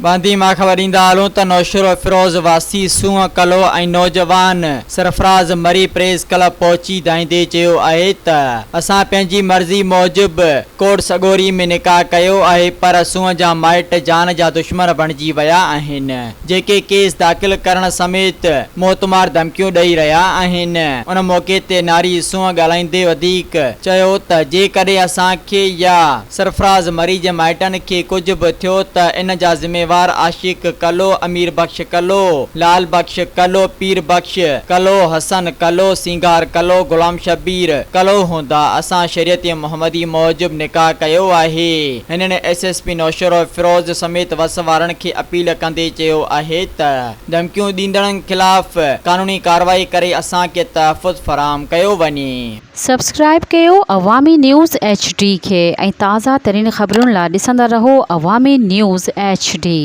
باندي مان خبر ڏيندا هلون ته نوشهروفيروز واسي سونهن ڪلو ۽ نوجوان سرفراز مري پريس ڪلب پهچي دانهيندي چيو آهي ته اسان پنهنجي مرضي موجب ڪورٽ سڳوري ۾ نڪاح ڪيو آهي پر سونهن جا مائٽ جان جا دشمن بڻجي ويا آهن جيڪي ڪيس داخل ڪرڻ سميت موتمار ڌمڪيون ڏئي رهيا آهن. ان موقعي تي ناري سونهن ڳالهائيندي وڌيڪ چيو ته جيڪڏهن اسان کي يا سرفراز مري جي مائٽن کي ڪجهه به ٿيو ته ان جا ذميوار عاشق ڪلو، امير بخش ڪلو، لعل بخش ڪلو، پير بخش ڪلو، حسن ڪلو، سينگار ڪلو، غلام شبير ڪلو هوندا. اسان شريعت محمدي موجب نڪاح ڪيو آهي. هنن ايس ايس پي نوشهروفيروز سميت وس وارن کي اپيل ڪندي چيو آهي ته ڌمڪيون ڏيندڙن خلاف قانوني ڪارروائي ڪري اسان کي تحفظ فراهم ڪيو وڃي. سبسڪرائيب ڪيو عوامي نيوز ايڇ ڊي کي ۽ تازه ترين خبرن لا ڏسندا رهو عوامي نيوز ايڇ ڊي.